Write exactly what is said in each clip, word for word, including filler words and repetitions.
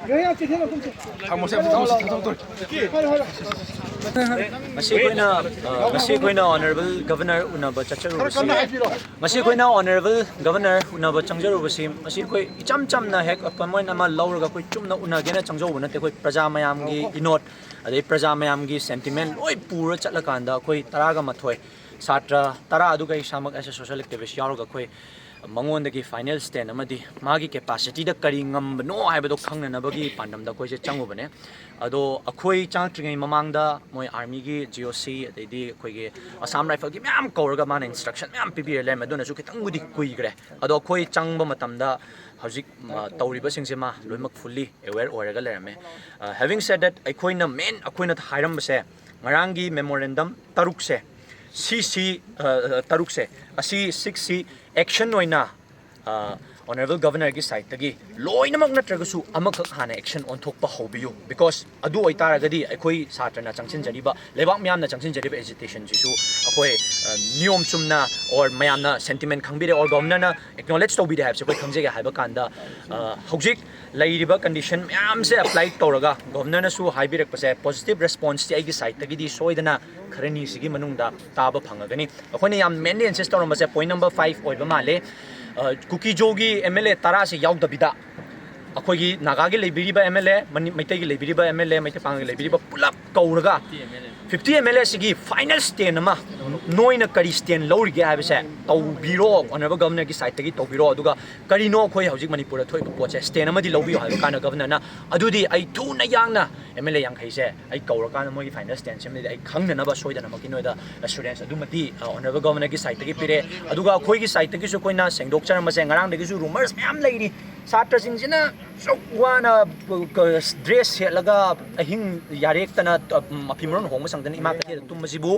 ꯊꯝꯃꯣꯁꯦ, ꯑꯝꯇ ꯊꯝꯃꯣꯁꯦ, ꯊꯝꯃꯣ, ꯊꯝꯃꯣ꯫ ꯉꯁꯤ ꯑꯩꯈꯣꯏꯅ, ꯑ, ꯉꯁꯤ ꯑꯩꯈꯣꯏꯅ Honourable Governor ꯎꯅꯕ ꯆꯠꯆꯔꯨꯕꯁꯤ, ꯉꯁꯤ ꯑꯩꯈꯣꯏꯅ Honourable Governor ꯎꯅꯕ ꯆꯪꯖꯔꯨꯕꯁꯤ, ꯉꯁꯤ ꯑꯩꯈꯣꯏ ꯏꯆꯝ ꯆꯝꯅ ꯍꯦꯛ appointment ꯑꯃ ꯂꯧꯔꯒ ꯑꯩꯈꯣꯏ ꯆꯨꯝꯅ ꯎꯅꯒꯦꯅ ꯆꯪꯖꯧꯕ ꯅꯠꯇꯦ꯫ ꯑꯩꯈꯣꯏ ꯄ꯭ꯔꯖꯥ ꯃꯌꯥꯝꯒꯤ ꯏꯅꯣꯠ, ꯑꯗꯩ ꯄ꯭ꯔꯖꯥ ꯃꯌꯥꯝꯒꯤ sentiment ꯂꯣꯏ ꯄꯨꯔ ꯆꯠꯂꯀꯥꯟꯗ ꯑꯩꯈꯣꯏ ꯇꯔꯥꯒ ꯃꯥꯊꯣꯏ, ꯁꯥꯇ꯭ꯔ ꯇꯔꯥ, ꯑꯗꯨꯒ ꯑꯩ ꯏꯁꯥꯃꯛ as a social activist ꯌꯥꯎꯔꯒ ꯑꯩꯈꯣꯏ ꯃꯉꯣꯟꯗꯒꯤ final stand ꯑꯃꯗꯤ ꯃꯥꯒꯤ capacityꯗ ꯀꯔꯤ ꯉꯝꯕꯅꯣ ꯍꯥꯏꯕꯗꯣ ꯈꯪꯅꯅꯕꯒꯤ ꯄꯥꯟꯗꯝꯗ ꯑꯩꯈꯣꯏꯁꯦ ꯆꯪꯉꯨꯕꯅꯦ꯫ ꯑꯗꯣ ꯑꯩꯈꯣꯏ ꯆꯪꯉꯛꯇ꯭ꯔꯤꯉꯩ ꯃꯃꯥꯡꯗ ꯃꯣꯏ armyꯒꯤ G O C, ꯑꯗꯩꯗꯤ ꯑꯩꯈꯣꯏꯒꯤ Assam Rifleꯒꯤ ꯃꯌꯥꯝ ꯀꯧꯔꯒ ꯃꯥꯅ instruction ꯃꯌꯥꯝ ꯄꯤꯕꯤꯔ ꯂꯩꯔꯝꯃꯦ꯫ ꯑꯗꯨꯅꯁꯨ ꯈꯤꯇꯪꯕꯨꯗꯤ ꯀꯨꯏꯈ꯭ꯔꯦ꯫ ꯑꯗꯣ ꯑꯩꯈꯣꯏ ꯆꯪꯕ ꯃꯇꯝꯗ ꯍꯧꯖꯤꯛ, ꯑ, ꯇꯧꯔꯤꯕꯁꯤꯡꯁꯦ ꯃꯥ ꯂꯣꯏꯅꯃꯛ fully aware ꯑꯣꯏꯔꯒ ꯂꯩꯔꯝꯃꯦ꯫ ꯑ, having said that, ꯑꯩꯈꯣꯏꯅ main ꯑꯩꯈꯣꯏꯅ ꯍꯥꯏꯔꯝꯕꯁꯦ, ꯉꯔꯥꯡꯒꯤ memorandum ꯇꯔꯨꯛꯁꯦ, ꯁꯤꯁꯤ, ꯑ, ꯇꯔꯨꯛꯁꯦ, ꯑꯁꯤ six C action ꯑꯣꯏꯅ, ꯑ, Honourable Governorꯒꯤ sideꯇꯒꯤ ꯂꯣꯏꯅꯃꯛ ꯅꯠꯇ꯭ꯔꯒꯁꯨ ꯑꯃꯈꯛ ꯍꯥꯟꯅ action ꯑꯣꯟꯊꯣꯛꯄ ꯍꯧꯕꯤꯌꯨ, because ꯑꯗꯨ ꯑꯣꯏꯇꯥꯔꯒꯗꯤ ꯑꯩꯈꯣꯏ ꯁꯥꯇ꯭ꯔꯅ ꯆꯪꯁꯤꯟꯖꯔꯤꯕ, ꯂꯩꯕꯥꯛ ꯃꯤꯌꯥꯝꯅ ꯆꯪꯁꯤꯟꯖꯔꯤꯕ agitationꯁꯤꯁꯨ ꯑꯩꯈꯣꯏ, ꯑ, ꯅꯤꯌꯣꯝ ꯆꯨꯝꯅ or ꯃꯌꯥꯝꯅ sentiment ꯈꯪꯕꯤꯔꯦ or Governorꯅ acknowledge ꯇꯧꯕꯤꯔꯦ ꯍꯥꯏꯕꯁꯦ ꯑꯩꯈꯣꯏ ꯈꯪꯖꯒꯦ ꯍꯥꯏꯕ ꯀꯥꯟꯗ, ꯑ, ꯍꯧꯖꯤꯛ ꯂꯩꯔꯤꯕ condition ꯃꯌꯥꯝꯁꯦ apply ꯇꯧꯔꯒ Governorꯅꯁꯨ ꯍꯥꯏꯕꯤꯔꯛꯄꯁꯦ positive responseꯇꯤ ꯑꯩꯒꯤ sideꯇꯒꯤꯗꯤ ꯁꯣꯏꯗꯅ ꯈꯔꯅꯤꯁꯤꯒꯤ ꯃꯅꯨꯡꯗ ꯇꯥꯕ ꯐꯪꯉꯒꯅꯤ꯫ ꯑꯩꯈꯣꯏꯅ ꯌꯥꯝ mainly insist ꯇꯧꯔꯝꯕꯁꯦ point number five ꯑꯣꯏꯕ ꯃꯥꯜꯂꯦ꯫ ꯑ, ꯀꯨꯀꯤꯖꯣꯒꯤ M L A ꯇꯔꯥꯁꯤ ꯌꯥꯎꯗꯕꯤꯗ ꯑꯩꯈꯣꯏꯒꯤ ꯅꯥꯒꯥꯒꯤ ꯂꯩꯕꯤꯔꯤꯕ M L A, ꯃꯅꯤ-, ꯃꯩꯇꯩꯒꯤ ꯂꯩꯕꯤꯔꯤꯕ M L A, ꯃꯩꯇꯩ ꯄꯥꯉꯜꯒꯤ ꯂꯩꯕꯤꯔꯤꯕ ꯄꯨꯂꯞ ꯀꯧꯔꯒ fifty M L Aꯁꯤꯒꯤ final stand ꯑꯃ ꯅꯣꯏꯅ ꯀꯔꯤ stand ꯂꯧꯔꯤꯒꯦ ꯍꯥꯏꯕꯁꯦ ꯇꯧꯕꯤꯔꯣ, Honourable Governorꯒꯤ sideꯇꯒꯤ ꯇꯧꯕꯤꯔꯣ, ꯑꯗꯨꯒ ꯀꯔꯤꯅꯣ ꯑꯩꯈꯣꯏ ꯍꯧꯖꯤꯛ ꯃꯅꯤꯄꯨꯔꯗ ꯊꯣꯛꯏꯕ ꯄꯣꯠꯁꯦ stand ꯑꯃꯗꯤ ꯂꯧꯕꯤꯌꯣ ꯍꯥꯏꯕ ꯀꯥꯟꯗ Governorꯅꯗꯤ ꯑꯗꯨꯗꯤ ꯑꯩ ꯊꯨꯅ ꯌꯥꯡꯅ M L A ꯌꯥꯡꯈꯩꯁꯦ ꯑꯩ ꯀꯧꯔꯀꯥꯟꯗ ꯃꯣꯏꯒꯤ final standꯁꯤꯃꯗꯤ ꯑꯩ ꯈꯪꯅꯅꯕ ꯁꯣꯏꯗꯅꯃꯛꯀꯤ ꯅꯣꯏꯗ assurance ꯑꯗꯨꯃꯗꯤ, ꯑ, Honourable Governorꯒꯤ sideꯇꯒꯤ ꯄꯤꯔꯦ꯫ ꯑꯗꯨꯒ ꯑꯩꯈꯣꯏꯒꯤ sideꯇꯒꯤꯁꯨ ꯑꯩꯈꯣꯏꯅ ꯁꯦꯡꯗꯣꯛꯆꯔꯝꯕꯁꯦ, ꯉꯔꯥꯡꯗꯒꯤꯁꯨ rumours ꯃꯌꯥꯝ ꯂꯩꯔꯤ, ꯁꯥꯇ꯭ꯔꯁꯤꯡꯁꯤꯅ ꯑꯁꯨꯛ ꯋꯥꯅ, ꯑ, dress ꯁꯦꯠꯂꯒ ꯑꯍꯤꯡ ꯌꯥꯔꯦꯛꯇꯅ, ꯑ, ꯃꯐꯤ ꯃꯔꯣꯟ ꯍꯣꯡꯕ ꯁꯪꯗꯅ ꯏꯃꯥ ꯀꯩꯊꯦꯜꯗ ꯇꯨꯝꯕꯁꯤꯕꯨ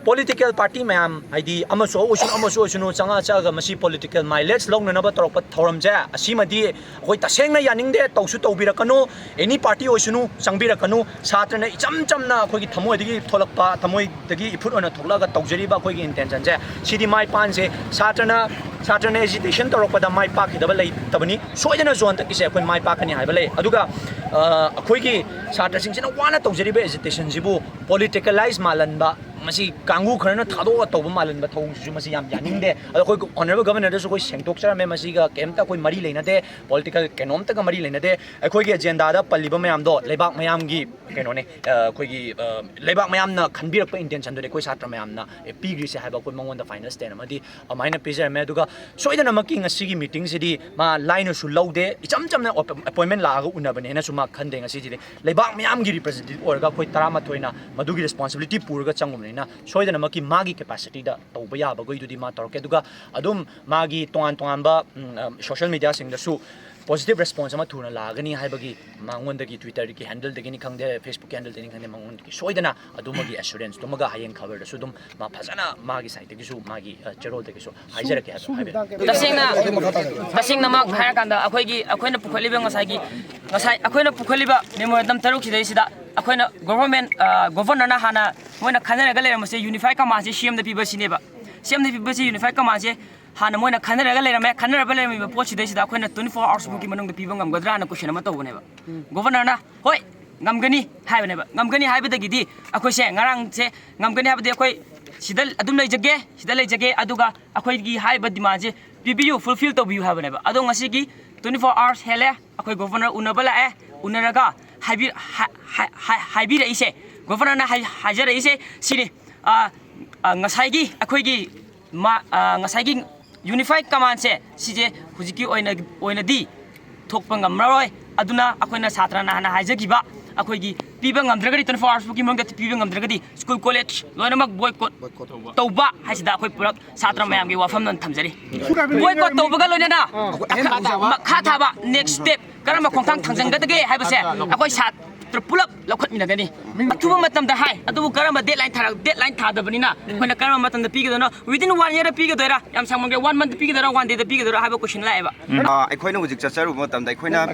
Political party ꯃꯌꯥꯝ, ꯍꯥꯏꯗꯤ ꯑꯃꯁꯨ ꯑꯣꯏꯁꯅꯨ, ꯑꯃꯁꯨ ꯑꯣꯏꯁꯅꯨ, ꯆꯪꯉꯛꯑ ꯆꯪꯉꯒ ꯃꯁꯤ political mileage ꯂꯧꯅꯅꯕ ꯇꯧꯔꯛꯄ ꯊꯧꯔꯝꯁꯦ, ꯑꯁꯤꯃꯗꯤ ꯑꯩꯈꯣꯏ ꯇꯁꯦꯡꯅ ꯌꯥꯅꯤꯡꯗꯦ꯫ ꯇꯧꯁꯨ ꯇꯧꯕꯤꯔꯛꯀꯅꯨ, any party ꯑꯣꯏꯁꯅꯨ, ꯆꯪꯕꯤꯔꯛꯀꯅꯨ꯫ ꯁꯥꯇ꯭ꯔꯅ ꯏꯆꯝ ꯆꯝꯅ ꯑꯩꯈꯣꯏꯒꯤ ꯊꯃꯣꯏꯗꯒꯤ ꯊꯣꯛꯂꯛꯄ, ꯊꯃꯣꯏꯗꯒꯤ ꯏꯐꯨꯠ ꯑꯣꯏꯅ ꯊꯣꯛꯂꯛꯑꯒ ꯇꯧꯖꯔꯤꯕ ꯑꯩꯈꯣꯏꯒꯤ intentionꯁꯦ, ꯁꯤꯗꯤ ꯃꯥꯏ ꯄꯥꯛꯍꯟꯁꯦ꯫ ꯁꯥꯇ꯭ꯔꯅ, ꯁꯥꯇ꯭ꯔꯅ agitation ꯇꯧꯔꯛꯄꯗ ꯃꯥꯏ ꯄꯥꯛꯈꯤꯗꯕ ꯂꯩꯇꯕꯅꯤ꯫ ꯁꯣꯏꯗꯅꯁꯨ ꯍꯟꯗꯛꯀꯤꯁꯦ ꯑꯩꯈꯣꯏ ꯃꯥꯏ ꯄꯥꯛꯀꯅꯤ ꯍꯥꯏꯕ ꯂꯩ꯫ ꯑꯗꯨꯒ, ꯑ, ꯑꯩꯈꯣꯏꯒꯤ ꯁꯥꯇ꯭ꯔꯁꯤꯡꯁꯤꯅ ꯋꯥꯅ ꯇꯧꯖꯔꯤꯕ agitationꯁꯤꯕꯨ politicalize ꯃꯥꯜꯍꯟꯕ, ꯃꯁꯤ ꯀꯥꯡꯕꯨ ꯈꯔꯅ ꯊꯥꯗꯣꯛꯑꯒ ꯇꯧꯕ ꯃꯥꯜꯍꯟꯕ ꯊꯧꯑꯣꯡꯁꯤꯁꯨ ꯃꯁꯤ ꯌꯥꯝ ꯌꯥꯅꯤꯡꯗꯦ꯫ ꯑꯗꯣ ꯑꯩꯈꯣꯏ honourable governorꯗꯁꯨ ꯑꯩꯈꯣꯏ ꯁꯦꯡꯗꯣꯛꯆꯔꯝꯃꯦ, ꯃꯁꯤꯒ ꯀꯩꯝꯇ ꯑꯩꯈꯣꯏ ꯃꯔꯤ ꯂꯩꯅꯗꯦ, political ꯀꯩꯅꯣꯝꯇꯒ ꯃꯔꯤ ꯂꯩꯅꯗꯦ꯫ ꯑꯩꯈꯣꯏꯒꯤ agendaꯗ ꯄꯜꯂꯤꯕ ꯃꯌꯥꯝꯗꯣ ꯂꯩꯕꯥꯛ ꯃꯌꯥꯝꯒꯤ ꯀꯩꯅꯣꯅꯦ, ꯑ, ꯑꯩꯈꯣꯏꯒꯤ, ꯑ, ꯂꯩꯕꯥꯛ ꯃꯌꯥꯝꯅ ꯈꯟꯕꯤꯔꯛꯄ intentionꯗꯨꯅꯦ ꯑꯩꯈꯣꯏ ꯁꯥꯇ꯭ꯔ ꯃꯌꯥꯝꯅ, ꯑꯦ, ꯄꯤꯈ꯭ꯔꯤꯁꯦ ꯍꯥꯏꯕ ꯑꯩꯈꯣꯏ ꯃꯉꯣꯟꯗ final stand ꯑꯃꯗꯤ ꯑꯗꯨꯃꯥꯏꯅ ꯄꯤꯖꯔꯝꯃꯦ꯫ ꯑꯗꯨꯒ ꯁꯣꯏꯗꯅꯃꯛꯀꯤ ꯉꯁꯤꯒꯤ meetingꯁꯤꯗꯤ ꯃꯥ ꯂꯥꯏꯅꯁꯨ ꯂꯧꯗꯦ, ꯏꯆꯝ ꯆꯝꯅ appointment ꯂꯥꯛꯑꯒ ꯎꯅꯕꯅꯦꯅꯁꯨ ꯃꯥ ꯈꯟꯗꯦ꯫ ꯉꯁꯤꯁꯤꯗꯤ ꯂꯩꯕꯥꯛ ꯃꯌꯥꯝꯒꯤ representative ꯑꯣꯏꯔꯒ ꯑꯩꯈꯣꯏ ꯇꯔꯥꯃꯥꯊꯣꯏꯅ ꯃꯗꯨꯒꯤ responsibility ꯄꯨꯔꯒ ꯆꯪꯉꯨꯕꯅꯤꯅ ꯁꯣꯏꯗꯅꯃꯛꯀꯤ ꯃꯥꯒꯤ capacityꯗ ꯇꯧꯕ ꯌꯥꯕꯈꯩꯗꯨꯗꯤ ꯃꯥ ꯇꯧꯔꯛꯀꯦ꯫ ꯑꯗꯨꯒ ꯑꯗꯨꯝ ꯃꯥꯒꯤ ꯇꯣꯉꯥꯟ ꯇꯣꯉꯥꯟꯕ, ꯎꯝ, ꯑ, social mediaꯁꯤꯡꯗꯁꯨ positive response ꯑꯃ ꯊꯨꯅ ꯂꯥꯛꯑꯒꯅꯤ ꯍꯥꯏꯕꯒꯤ ꯃꯉꯣꯟꯗꯒꯤ Twitterꯒꯤ handleꯗꯒꯤꯅꯤ ꯈꯪꯗꯦ, Facebookꯀꯤ handleꯗꯒꯤꯅꯤ ꯈꯪꯗꯦ, ꯃꯉꯣꯟꯗꯒꯤ ꯁꯣꯏꯗꯅ ꯑꯗꯨꯃꯒꯤ assuranceꯇꯨꯃꯒ ꯍꯌꯦꯡ ꯈꯕꯔꯗꯁꯨ ꯑꯗꯨꯝ ꯃꯥ ꯐꯖꯅ ꯃꯥꯒꯤ sideꯇꯒꯤꯁꯨ, ꯃꯥꯒꯤ, ꯑ, ꯆꯦꯔꯣꯜꯗꯒꯤꯁꯨ ꯍꯥꯏꯖꯔꯛꯀꯦ ꯍꯥꯏꯕ ꯍꯥꯏꯕꯤꯔꯛꯑꯣ꯫ ꯇꯁꯦꯡꯅ, ꯇꯁꯦꯡꯅꯃꯛ ꯍꯥꯏꯔꯀꯥꯟꯗ ꯑꯩꯈꯣꯏꯒꯤ, ꯑꯩꯈꯣꯏꯅ ꯄꯨꯈꯠꯂꯤꯕ ꯉꯁꯥꯏꯒꯤ, ꯉꯁꯥꯏ ꯑꯩꯈꯣꯏꯅ ꯄꯨꯈꯠꯂꯤꯕ memorandum ꯇꯔꯨꯛꯁꯤꯗꯩꯁꯤꯗ ꯑꯩꯈꯣꯏꯅ government, ꯑ, governorꯅ ꯍꯥꯟꯅ ꯃꯣꯏꯅ ꯈꯟꯅꯔꯒ ꯂꯩꯔꯝꯕꯁꯦ unified commandꯁꯦ CMꯗ ꯄꯤꯕ ꯁꯤꯅꯦꯕ꯫ CMꯗ ꯄꯤꯕꯁꯦ unified commandꯁꯦ ꯍꯥꯟꯅ ꯃꯣꯏꯅ ꯈꯟꯅꯔꯒ ꯂꯩꯔꯝꯃꯦ꯫ ꯈꯟꯅꯔꯒ ꯂꯩꯔꯝꯃꯤꯕ ꯄꯣꯠꯁꯤꯗꯩꯁꯤꯗ ꯑꯩꯈꯣꯏꯅ twenty four hoursꯐꯥꯎꯒꯤ ꯃꯅꯨꯡꯗ ꯄꯤꯕ ꯉꯝꯒꯗ꯭ꯔꯥꯅ question ꯑꯃ ꯇꯧꯕꯅꯦꯕ꯫ Governorꯅ ꯍꯣꯏ, ꯉꯝꯒꯅꯤ ꯍꯥꯏꯕꯅꯦꯕ꯫ ꯉꯝꯒꯅꯤ ꯍꯥꯏꯕꯗꯒꯤꯗꯤ ꯑꯩꯈꯣꯏꯁꯦ ꯉꯔꯥꯡꯁꯦ ꯉꯝꯒꯅꯤ ꯍꯥꯏꯕꯗꯤ ꯑꯩꯈꯣꯏ ꯁꯤꯗ ꯑꯗꯨꯝ ꯂꯩꯖꯒꯦ, ꯁꯤꯗ ꯂꯩꯖꯒꯦ, ꯑꯗꯨꯒ ꯑꯩꯈꯣꯏꯒꯤ ꯍꯥꯏꯔꯤꯕ demandꯁꯦ ꯄꯤꯕꯤꯌꯨ, fulfill ꯇꯧꯕꯤꯌꯨ ꯍꯥꯏꯕꯅꯦꯕ꯫ ꯑꯗꯣ ꯉꯁꯤꯒꯤ twenty four hours ꯍꯦꯜꯂꯦ, ꯑꯩꯈꯣꯏ governor ꯎꯅꯕ ꯂꯥꯛꯑꯦ, ꯎꯅꯔꯒ ꯍꯥꯏꯕꯤ-, ꯍꯥꯏ-, ꯍꯥꯏ-, ꯍꯥꯏ-, ꯍꯥꯏꯕꯤꯔꯛꯏꯁꯦ, governorꯅ ꯍꯥꯏ-, ꯍꯥꯏꯖꯔꯛꯏꯁꯦ ꯁꯤꯅꯤ, ꯑ, ꯑ, ꯉꯁꯥꯏꯒꯤ ꯑꯩꯈꯣꯏꯒꯤ ꯃꯥ-, ꯑ, ꯉꯁꯥꯏꯒꯤ unified commandꯁꯦ ꯁꯤꯁꯦ ꯍꯧꯖꯤꯛꯀꯤ ꯑꯣꯏꯅ, ꯑꯣꯏꯅꯗꯤ ꯊꯣꯛꯄ ꯉꯝꯃꯔꯣꯏ꯫ ꯑꯗꯨꯅ ꯑꯩꯈꯣꯏꯅ ꯁꯥꯇ꯭ꯔꯅ ꯍꯥꯟꯅ ꯍꯥꯏꯖꯈꯤꯕ, ꯑꯩꯈꯣꯏꯒꯤ ꯄꯤꯕ ꯉꯝꯗ꯭ꯔꯒꯗꯤ, twenty four hoursꯐꯥꯎꯒꯤ ꯃꯅꯨꯡꯗ ꯄꯤꯕ ꯉꯝꯗ꯭ꯔꯒꯗꯤ school college ꯂꯣꯏꯅꯃꯛ boycott ꯇꯧꯕ ꯍꯥꯏꯁꯤꯗ ꯑꯩꯈꯣꯏ ꯄꯨꯂꯞ ꯁꯥꯇ꯭ꯔ ꯃꯌꯥꯝꯒꯤ ꯋꯥꯐꯝ ꯑꯗꯨꯝ ꯊꯝꯖꯔꯤ꯫ Boycott ꯇꯧꯕꯒ ꯂꯣꯏꯅꯅ ꯃꯈꯥ ꯇꯥꯕ next step ꯀꯔꯝꯕ ꯈꯣꯡꯊꯥꯡ ꯊꯥꯡꯖꯟꯒꯗꯒꯦ ꯍꯥꯏꯕꯁꯦ ꯑꯩꯈꯣꯏ ꯁꯥ-, ꯄꯨꯂꯞ ꯂꯧꯈꯠꯃꯤꯟꯅꯒꯅꯤ꯫ ꯑꯊꯨꯕ ꯃꯇꯝꯗ ꯍꯥꯏ, ꯑꯗꯨꯕꯨ ꯀꯔꯝꯕ deadline ꯊꯥꯔꯛ deadline ꯊꯥꯗꯕꯅꯤꯅ ꯑꯩꯈꯣꯏꯅ ꯀꯔꯝꯕ ꯃꯇꯝꯗ ꯄꯤꯒꯗꯣꯏꯅꯣ? Within one year ꯄꯤꯒꯗꯣꯏꯔꯥ? ꯌꯥꯝ ꯁꯥꯡꯃꯟꯒꯦ, one month ꯄꯤꯒꯗꯣꯏꯔꯥ, one day ꯄꯤꯒꯗꯣꯏꯔꯥ ꯍꯥꯏꯕ question ꯂꯥꯛꯑꯦꯕ꯫ ꯑ, ꯑꯩꯈꯣꯏꯅ ꯍꯧꯖꯤꯛ ꯆꯠꯆꯔꯨꯕ ꯃꯇꯝꯗ ꯑꯩꯈꯣꯏꯅ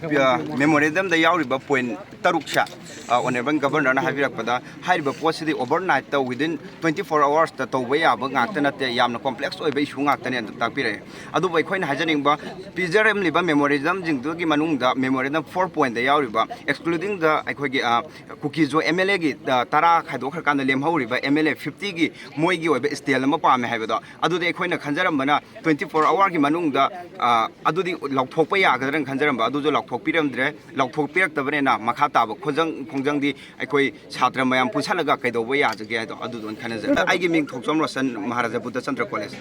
memorandum ꯗ ꯌꯥꯎꯔꯤꯕ point ꯇꯔꯨꯛꯁꯦ, ꯑ, Honourable Governor ꯅ ꯍꯥꯏꯕꯤꯔꯛꯄꯗ ꯍꯥꯏꯔꯤꯕ ꯄꯣꯠꯁꯤꯗꯤ overnight ꯇ within twenty four hours ꯇ ꯇꯧꯕ ꯌꯥꯕ ꯉꯥꯛꯇ ꯅꯠꯇꯦ, ꯌꯥꯝꯅ complex ꯑꯣꯏꯕ issue ꯉꯥꯛꯇꯅꯦ ꯑꯗꯨꯝ ꯇꯥꯛꯄꯤꯔꯛꯑꯦ꯫ ꯑꯗꯨꯕꯨ ꯑꯩꯈꯣꯏꯅ ꯍꯥꯏꯖꯅꯤꯡꯕ, ꯄꯤꯖꯔꯝꯂꯤꯕ memorandum ꯁꯤꯡꯗꯨꯒꯤ ꯃꯅꯨꯡꯗ memorandum four point ꯇ ꯌꯥꯎꯔꯤꯕ excluding the ꯑꯩꯈꯣꯏꯒꯤ, ꯑ, ꯀꯨꯀꯤꯖꯣ M L A ꯒꯤ, ꯑ, ꯇꯔꯥ ꯈꯥꯏꯗꯣꯛꯈ꯭ꯔꯀꯥꯟꯗ ꯂꯦꯝꯍꯧꯔꯤꯕ M L A fifty ꯒꯤ ꯃꯣꯏꯒꯤ ꯑꯣꯏꯕ stay ꯑꯃ ꯄꯥꯝꯃꯦ ꯍꯥꯏꯕꯗꯣ, ꯑꯗꯨꯗꯤ ꯑꯩꯈꯣꯏꯅ ꯈꯟꯖꯔꯝꯕꯅ twenty four hour ꯒꯤ ꯃꯅꯨꯡꯗ, ꯑ, ꯑꯗꯨꯗꯤ ꯂꯥꯎꯊꯣꯛꯄ ꯌꯥꯒꯗ꯭ꯔꯅ ꯈꯟꯖꯔꯝꯕ, ꯑꯗꯨꯁꯨ ꯂꯥꯎꯊꯣꯛꯄꯤꯔꯝꯗ꯭ꯔꯦ꯫ ꯂꯥꯎꯊꯣꯛꯄꯤꯔꯛꯇꯕꯅꯤꯅ ꯃꯈꯥ ꯇꯥꯕ ꯈꯣꯡꯖꯪ ꯈꯣꯡꯖꯪꯗꯤ ꯑꯩꯈꯣꯏ ꯁꯥꯇ꯭ꯔ ꯃꯌꯥꯝ ꯄꯨꯟꯁꯜꯂꯒ ꯀꯩꯗꯧꯕ ꯌꯥꯖꯒꯦ ꯍꯥꯏꯗꯣ ꯑꯗꯨꯗꯣ ꯑꯣꯏꯅ ꯈꯟꯅꯖꯩ꯫ ꯑꯩꯒꯤ ꯃꯤꯡ ꯊꯣꯛꯆꯣꯝ ꯔꯣꯁꯟ, ꯃꯍꯥꯔꯥꯖꯥ ꯕꯨꯙ ꯆꯟꯗ꯭ꯔ ꯀꯣꯂꯦꯖ꯫